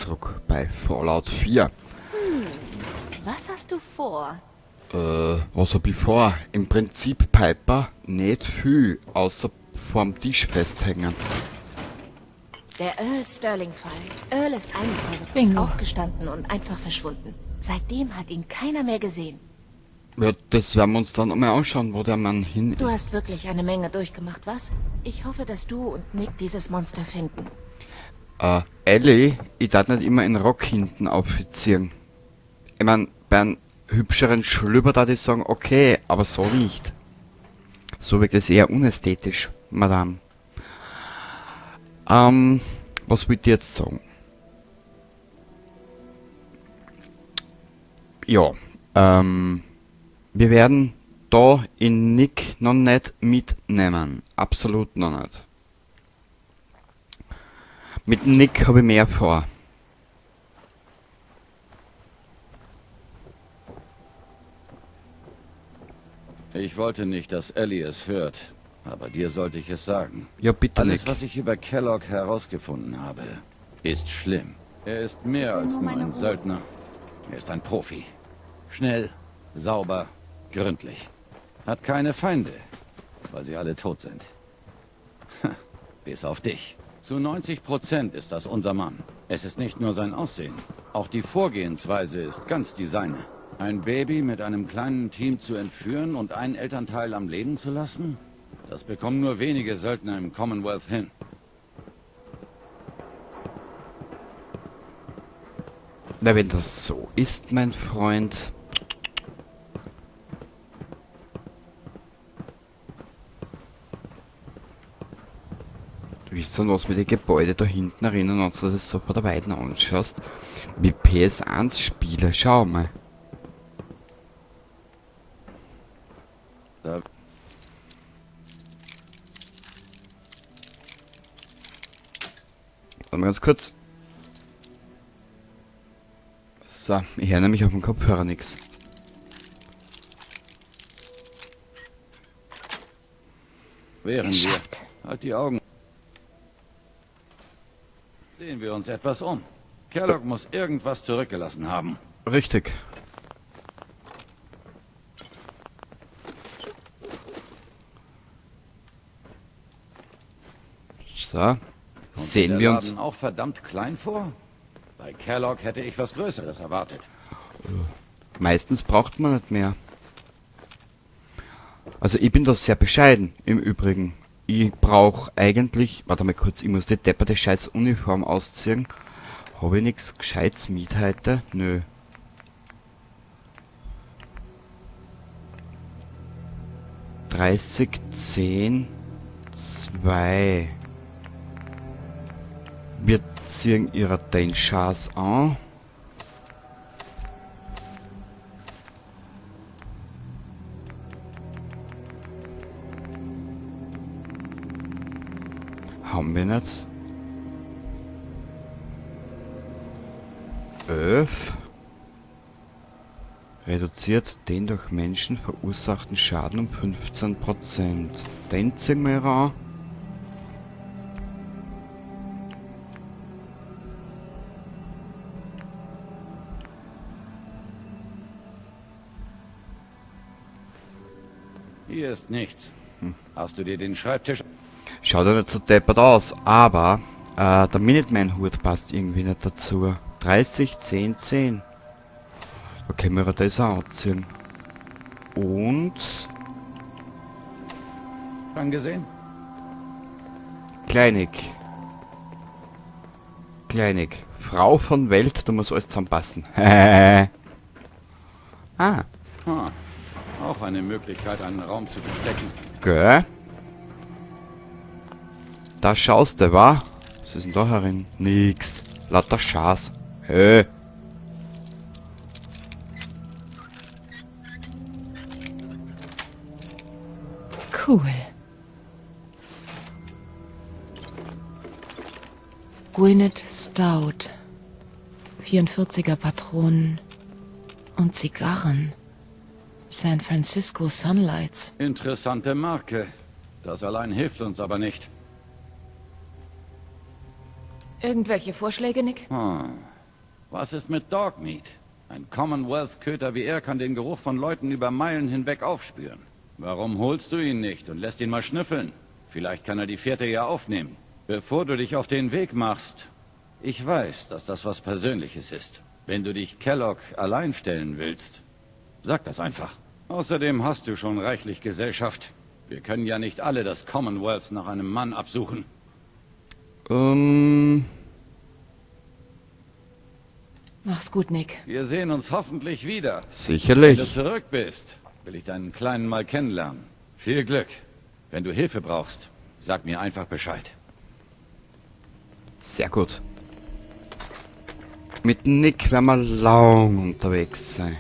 Zurück bei Fallout 4. Was hast du vor? Was hab ich vor? Im Prinzip, Piper, nicht viel, außer vorm Tisch festhängen. Der Earl Sterling-Fall. Earl ist eines Tages Bingo. Aufgestanden und einfach verschwunden. Seitdem hat ihn keiner mehr gesehen. Ja, das werden wir uns dann einmal anschauen, wo der Mann hin Du ist. hast wirklich eine Menge durchgemacht, was? Ich hoffe, dass du und Nick dieses Monster finden. Ellie, ich darf nicht immer in Rock hinten aufziehen. Ich mein, bei einem hübscheren Schlüpper da ich sagen, okay, aber so nicht. So wirkt es eher unästhetisch, Madame. Was wollt ihr jetzt sagen? Ja, wir werden da in Nick noch nicht mitnehmen. Absolut noch nicht. Mit Nick habe ich mehr vor. Ich wollte nicht, dass Ellie es hört, aber dir sollte ich es sagen. Ja, bitte, Alles, Nick. was ich über Kellogg herausgefunden habe, ist schlimm. Er ist mehr als nur ein Söldner. Er ist ein Profi. Schnell, sauber, gründlich. Hat keine Feinde, weil sie alle tot sind. Bis auf dich. Zu 90% ist das unser Mann. Es ist nicht nur sein Aussehen. Auch die Vorgehensweise ist ganz die seine. Ein Baby mit einem kleinen Team zu entführen und einen Elternteil am Leben zu lassen? Das bekommen nur wenige Söldner im Commonwealth hin. Na, wenn das so ist, mein Freund. Du wirst dann was mit den Gebäuden da hinten erinnern, wenn du das so von der Weiten anschaust. Wie PS1-Spiele, schau mal. Da Warte mal ganz kurz. So, ich höre nämlich auf dem Kopfhörer nix. Wären wir. Geschafft. Halt die Augen. Sehen wir uns etwas um. Kellogg muss irgendwas zurückgelassen haben. Richtig. So. Kommt Sehen dir wir der uns. Laden auch verdammt klein vor? Bei Kellogg hätte ich was Größeres erwartet. Meistens braucht man nicht mehr. Also ich bin da sehr bescheiden im Übrigen. Ich brauch eigentlich... Warte mal kurz, ich muss die depperte scheiß Uniform ausziehen. Hab ich nix Gescheites mit heute? Nö. 30, 10, 2. Wir ziehen ihrer den Schatz an. Haben wir nicht. 11. Reduziert den durch Menschen verursachten Schaden um 15%. Den ziehen wir an. Hier ist nichts. Hast du dir den Schreibtisch... Schaut ja nicht so deppert aus, aber der Minuteman-Hut passt irgendwie nicht dazu. 30, 10, 10. Da können wir das auch anziehen. Und... Angesehen? Kleinig. Kleinig. Frau von Welt, da muss alles zusammenpassen. Ah. Ha. Auch eine Möglichkeit, einen Raum zu verstecken. Gell? Da schaust du, wa? Was ist denn da herin? Nix. Lauter Schaß. Hä? Cool. Gwyneth Stout. 44er Patronen. Und Zigarren. San Francisco Sunlights. Interessante Marke. Das allein hilft uns aber nicht. Irgendwelche Vorschläge, Nick? Hm. Was ist mit Dogmeat? Ein Commonwealth-Köter wie er kann den Geruch von Leuten über Meilen hinweg aufspüren. Warum holst du ihn nicht und lässt ihn mal schnüffeln? Vielleicht kann er die Fährte ja aufnehmen. Bevor du dich auf den Weg machst. Ich weiß, dass das was Persönliches ist. Wenn du dich Kellogg allein stellen willst, sag das einfach. Außerdem hast du schon reichlich Gesellschaft. Wir können ja nicht alle das Commonwealth nach einem Mann absuchen. Mach's gut, Nick. Wir sehen uns hoffentlich wieder. Sicherlich. Wenn du zurück bist, will ich deinen Kleinen mal kennenlernen. Viel Glück. Wenn du Hilfe brauchst, sag mir einfach Bescheid. Sehr gut. Mit Nick werden wir lang unterwegs sein.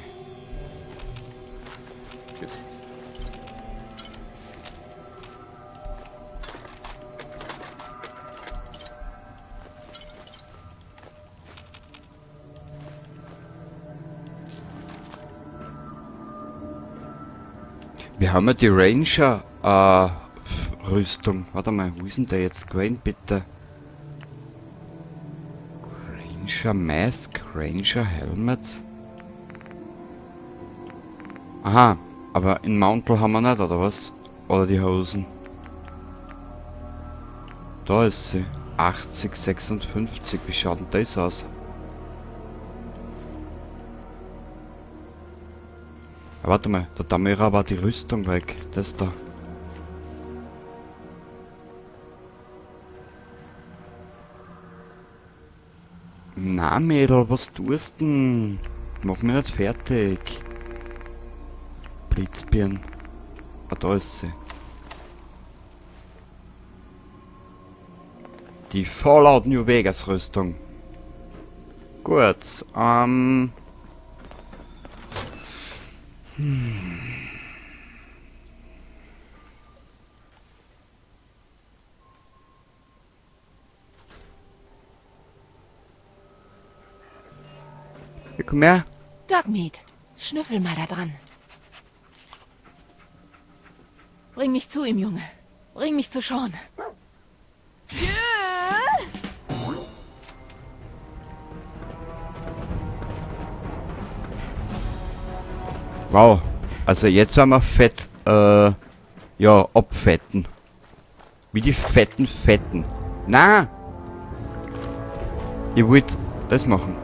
Wir haben ja die Ranger Rüstung. Warte mal, wo ist denn der jetzt gewesen, bitte? Ranger Mask, Ranger Helmet. Aha, aber in Mantel haben wir nicht, oder was? Oder die Hosen. Da ist sie. 80, 56. Wie schaut denn das aus? Ja, warte mal, der Tamira war die Rüstung weg. Das da. Na Mädel, was tust denn? Mach mich nicht fertig. Blitzbirn. Ah, da ist sie. Die Fallout New Vegas Rüstung. Gut, Ja, komm her. Dogmeat, schnüffel mal da dran. Bring mich zu ihm, Junge. Bring mich zu Sean. Wow. Also jetzt werden wir fett, ja, abfetten. Wie die fetten Fetten. Na! Ich wollt das machen.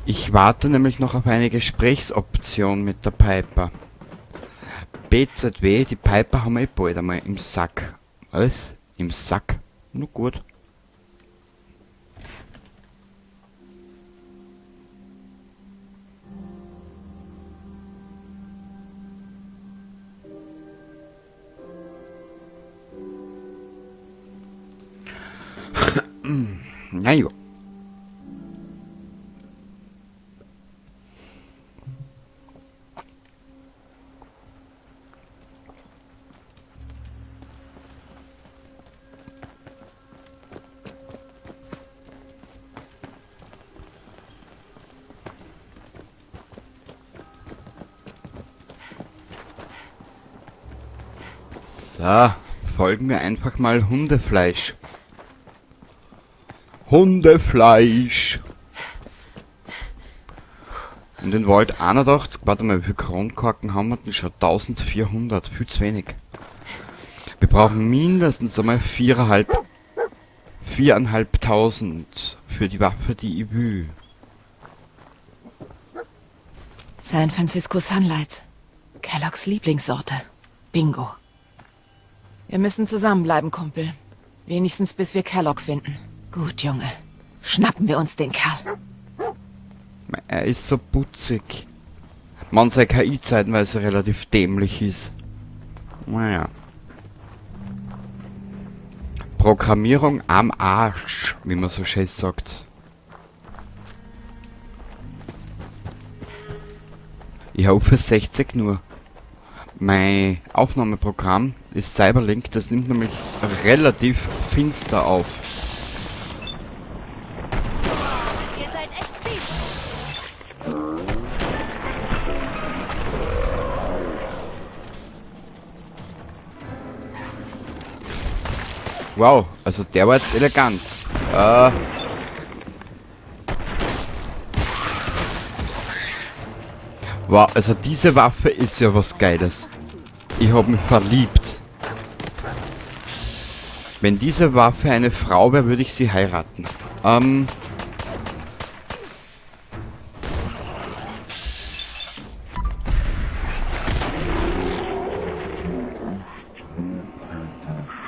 Ich warte nämlich noch auf eine Gesprächsoption mit der Piper. BZW, die Piper haben wir eh bald einmal im Sack. Was? Im Sack? Nur gut. Na jo. So, folgen wir einfach mal Hundefleisch. Hundefleisch! Und den Vault 81, warte mal, wie viele Kronkorken haben wir denn schon? 1400, viel zu wenig. Wir brauchen mindestens einmal viereinhalbtausend für die Waffe, die ich will. San Francisco Sunlights. Kelloggs Lieblingssorte. Bingo. Wir müssen zusammenbleiben, Kumpel. Wenigstens bis wir Kellogg finden. Gut, Junge. Schnappen wir uns den Kerl. Er ist so putzig. Man sei KI zeitenweise relativ dämlich ist. Naja. Programmierung am Arsch, wie man so schön sagt. Ich hab für 60 nur. Mein Aufnahmeprogramm ist Cyberlink, das nimmt nämlich relativ finster auf. Ihr seid echt fies. Wow, also der war jetzt elegant. Wow, also diese Waffe ist ja was Geiles. Ich hab mich verliebt. Wenn diese Waffe eine Frau wäre, würde ich sie heiraten.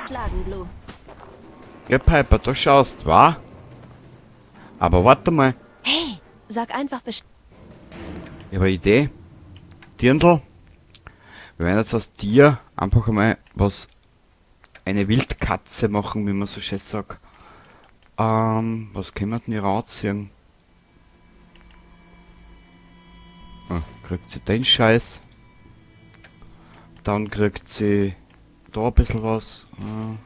Schlagen, Blue. Ja, Piper, du schaust, wa? Aber warte mal. Hey, sag einfach Bescheid. Ich hab eine Idee. Dirndl. Wir werden jetzt aus dir einfach einmal was, eine Wildkatze machen, wie man so schön sagt. Was können wir denn hier rausziehen? Ah, kriegt sie den Scheiß. Dann kriegt sie da ein bisschen was. Ah.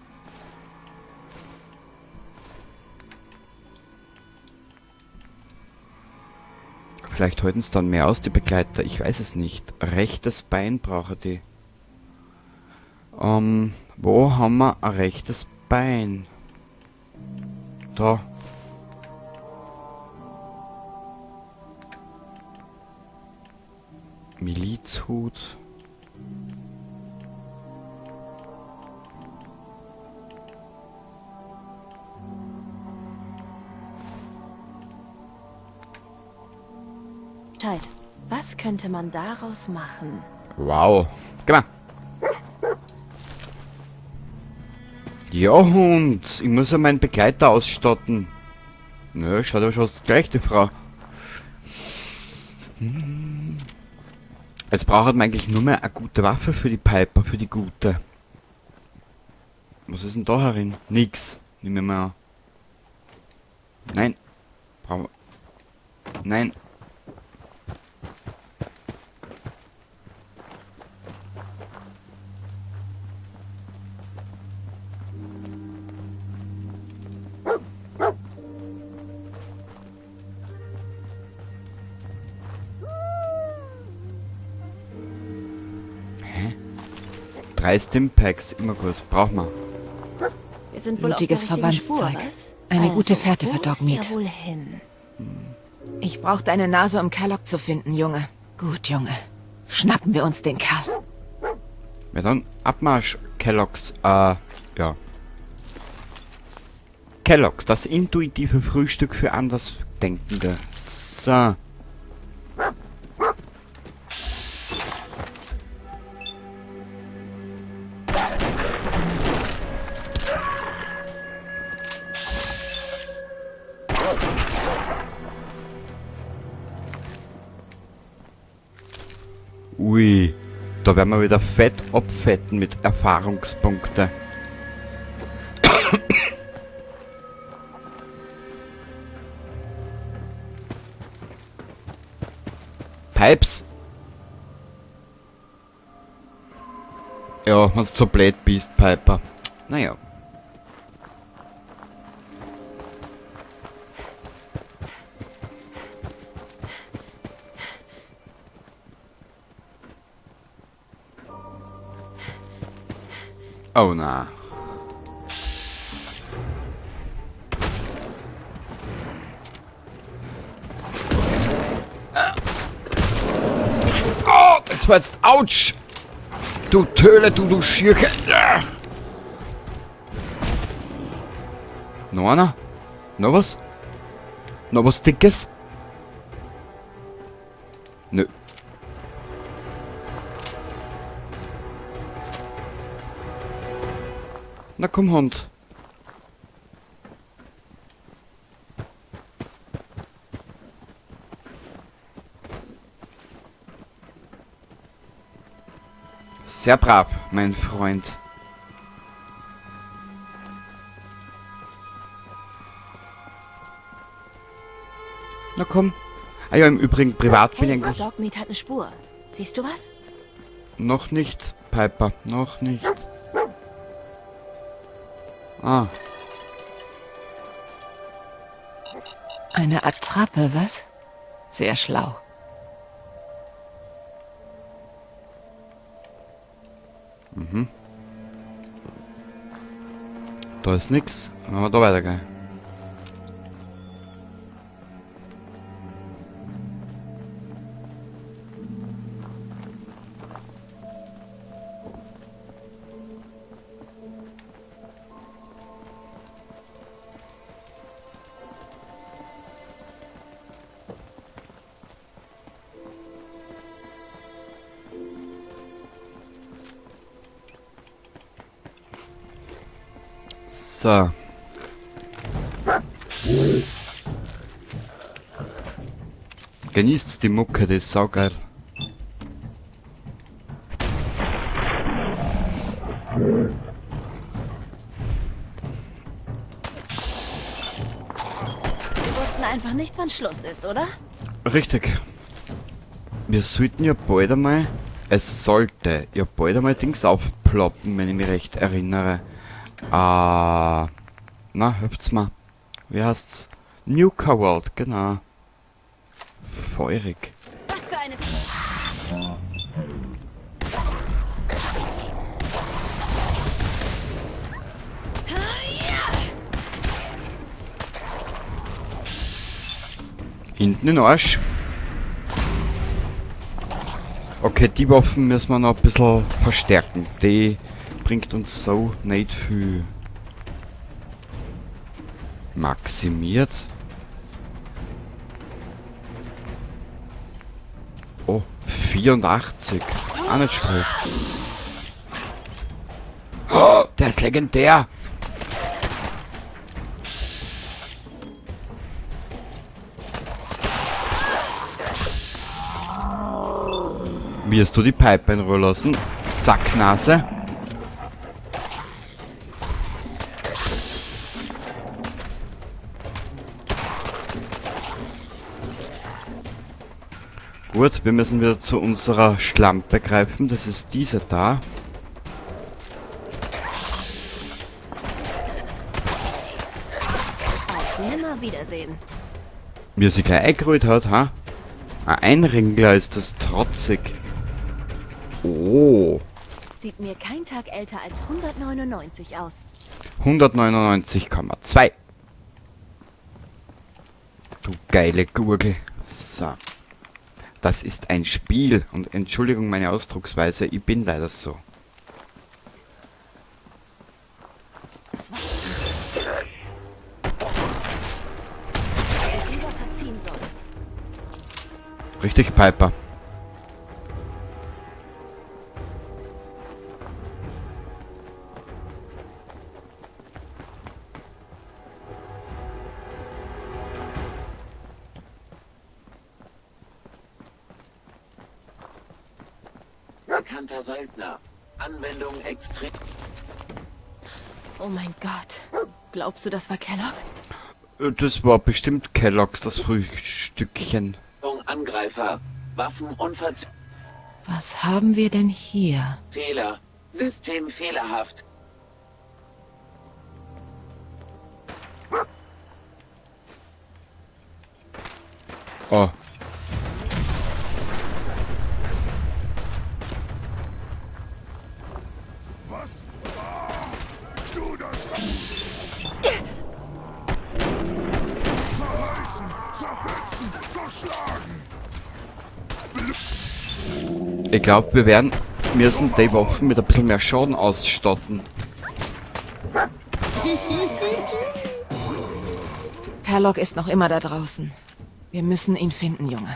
Vielleicht halten es dann mehr aus, die Begleiter. Ich weiß es nicht. Rechtes Bein brauche die. Wo haben wir ein rechtes Bein? Da. Milizhut. Bescheid. Was könnte man daraus machen? Wow. Geh mal. Ja, Hund. Ich muss ja meinen Begleiter ausstatten. Nö, schaut aber schon das gleich, die Frau. Jetzt braucht man eigentlich nur mehr eine gute Waffe für die Piper, für die gute. Was ist denn da herin? Nix. Nehmen wir mal an. Nein. Brauchen wir. Nein. 3 Stimpacks, immer gut, brauchen wir. Wir sind wohl auf Blutiges der richtigen Spur, Verbandszeug. was? Eine Also, gute Fährte für wo ist Dogmeat. der wohl hin? Ich brauch deine Nase, um Kellogg zu finden, Junge. Gut, Junge. Schnappen wir uns den Kerl. Ja, dann Abmarsch, Kelloggs. Ja. Kelloggs, das intuitive Frühstück für Andersdenkende. So. Ui, da werden wir wieder fett abfetten mit Erfahrungspunkte. Pipes? Ja, wenn's zu blöd bist, Piper. Naja. Oh na. Oh, das war jetzt... Autsch! Du Töle, du Schirke! Noch einer? Noch was? Noch was Dickes? Nö. Na komm, Hund. Sehr brav, mein Freund. Na komm. Ah ja, im Übrigen, privat bin ich Hey, eigentlich... Dogmeat hat eine Spur. Siehst du was? Noch nicht, Piper. Noch nicht. Ah. Eine Attrappe, was? Sehr schlau. Da ist nix. Wenn wir da weitergehen. So. Genießt die Mucke, die ist saugeil. Wir wussten einfach nicht, wann Schluss ist, oder? Richtig. Wir sollten ja bald einmal, es sollte ja bald einmal Dings aufploppen, wenn ich mich recht erinnere. Na, helft's mal. Wie heißt's? Nuka World, genau. Feurig. Was für eine... Hinten in den Arsch. Okay, die Waffen müssen wir noch ein bisschen verstärken. Die bringt uns so nicht viel. Maximiert. Oh, 84. Auch nicht schlecht. Oh, der ist legendär. Wirst du die Piper in Ruhe lassen? Sacknase. Gut, wir müssen wieder zu unserer Schlampe greifen. Das ist diese da. Auf Nimmerwiedersehen. Wie er sich gleich eingerollt hat, ha? Ein Einringler ist das trotzig. Oh. Sieht mir kein Tag älter als 199 aus. 199,2. Du geile Gurgel. So. Das ist ein Spiel. Und Entschuldigung meine Ausdrucksweise, ich bin leider so. Was war? Lieber verziehen soll. Richtig, Piper. Bekannter Söldner. Anwendung extrem. Oh mein Gott. Glaubst du, das war Kellogg? Das war bestimmt Kelloggs, das Frühstückchen. Angreifer. Waffen unverz-. Was haben wir denn hier? Fehler. System fehlerhaft. Oh. Was? Du das! Zerreißen, zerfetzen, zerschlagen! Ich glaub, wir werden müssen die Waffen mit ein bisschen mehr Schaden ausstatten. Kellogg ist noch immer da draußen. Wir müssen ihn finden, Junge.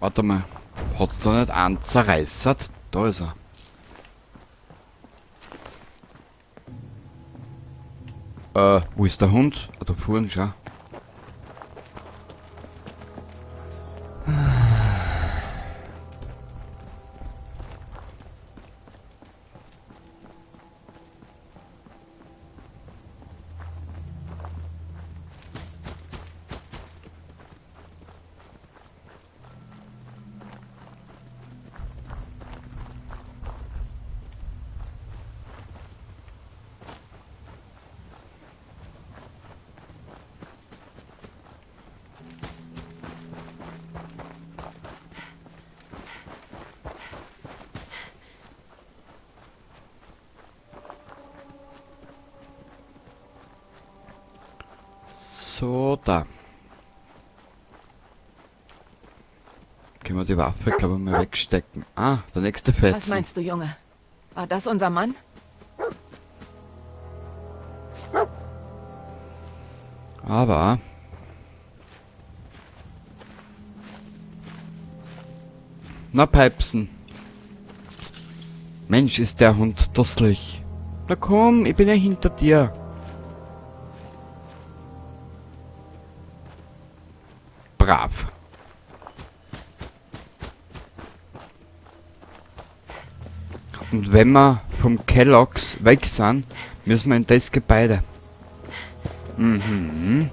Warte mal. Hat's da nicht einen zerreißert? Da ist er. Wo ist der Hund? Ah, da vorne, schau. So, da. Können wir die Waffe, glaube ich, mal wegstecken. Ah, der nächste Fetzen. Was meinst du, Junge? War das unser Mann? Aber... Na, Pipesen. Mensch, ist der Hund dusselig. Na komm, ich bin ja hinter dir. Brav. Und wenn wir vom Kellogg's weg sind, müssen wir in das Gebäude. Mhm.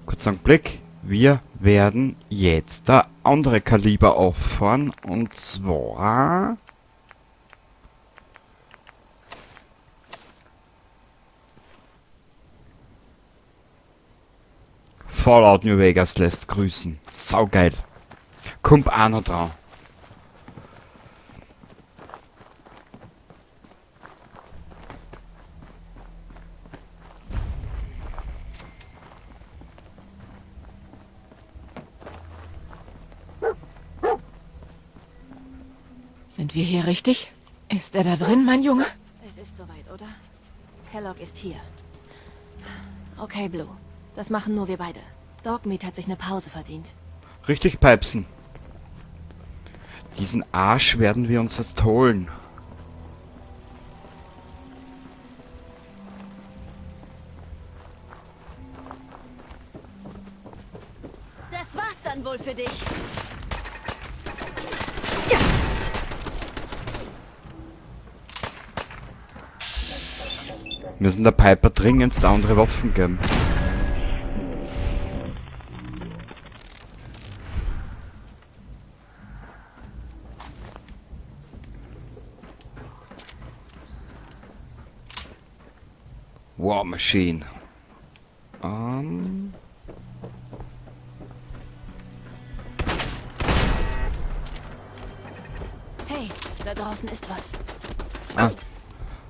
Kurz einen Blick. Wir werden jetzt da andere Kaliber auffahren. Und zwar... Fallout New Vegas lässt grüßen. Saugeil. Kommt auch noch dran. Sind wir hier richtig? Ist er da drin, mein Junge? Es ist soweit, oder? Kellogg ist hier. Okay, Blue. Das machen nur wir beide. Dogmeat hat sich eine Pause verdient. Richtig, Pipesen. Diesen Arsch werden wir uns jetzt holen. Das war's dann wohl für dich. Müssen der Piper dringendst andere Waffen geben. War Machine. Hey, da draußen ist was. Ah,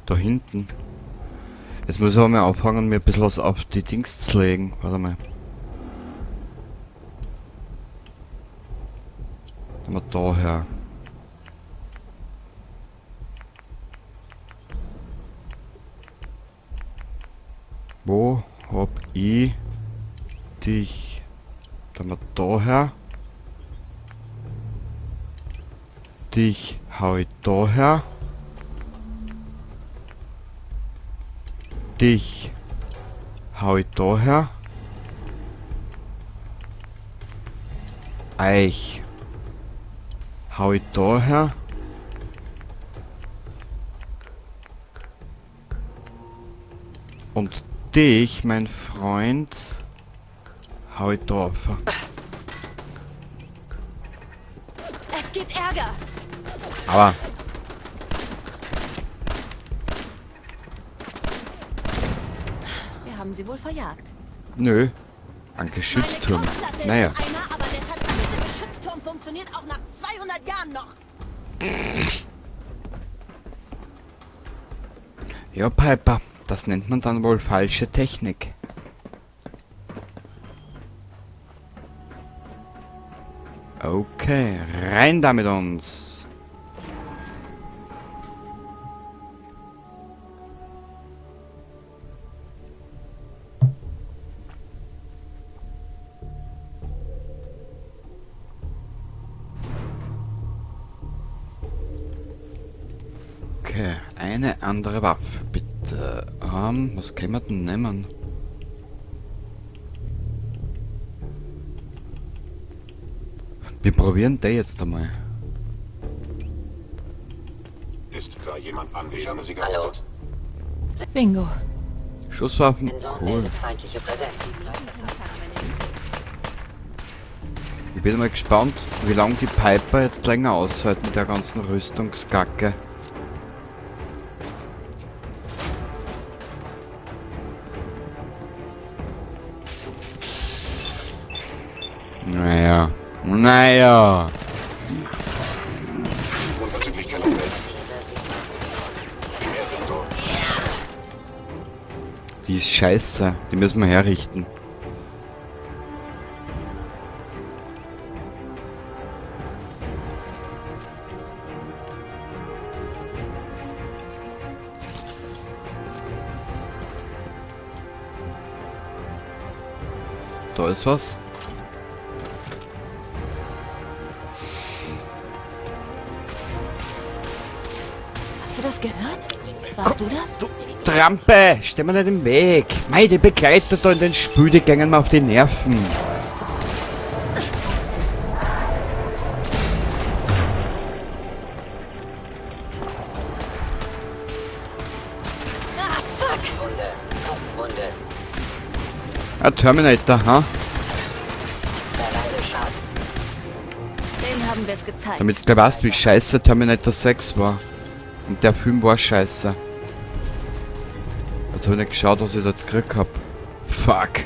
da hinten. Jetzt muss ich aber mal auffangen, mir ein bisschen was auf die Dings zu legen. Warte mal. Dann mal daher. Wo hab ich dich? Dann mal daher. Dich hau ich daher. Dich hau ich daher. Eich hau ich daher. Und dich, mein Freund, hau ich da auf. Es gibt Ärger. Aber Wir haben sie wohl verjagt. Nö. Ein Geschützturm. Meine Kochplatte ist Naja. im Eimer, aber der verdammte Geschützturm funktioniert auch nach 200 Jahren noch. Ja, Piper, das nennt man dann wohl falsche Technik. Okay, rein da mit uns. Okay, eine andere Waffe, bitte. Was können wir denn nehmen? Wir probieren den jetzt einmal. Ist da jemand anwesend? Hallo. Bingo. Schusswaffen, Sensor cool. meldet feindliche Präsenz. Ich bin mal gespannt, wie lange die Piper jetzt länger aushält mit der ganzen Rüstungskacke. Naja. Naja. Unverzüglich Kellogg melden. Primärsensor. Die ist scheiße. Die müssen wir herrichten. Da ist was. Hast du das gehört? Warst du das? Trampe! Steh mir nicht im Weg! Mei, die Begleiter da in den Spül, die gängen mir auf die Nerven. Ah, fuck! Ah, Terminator, ha? Den haben wir es gezeigt. Damit du weißt, wie scheiße Terminator 6 war. Und der Film war scheiße. Jetzt hab ich nicht geschaut, was ich da jetzt gekriegt hab. Fuck.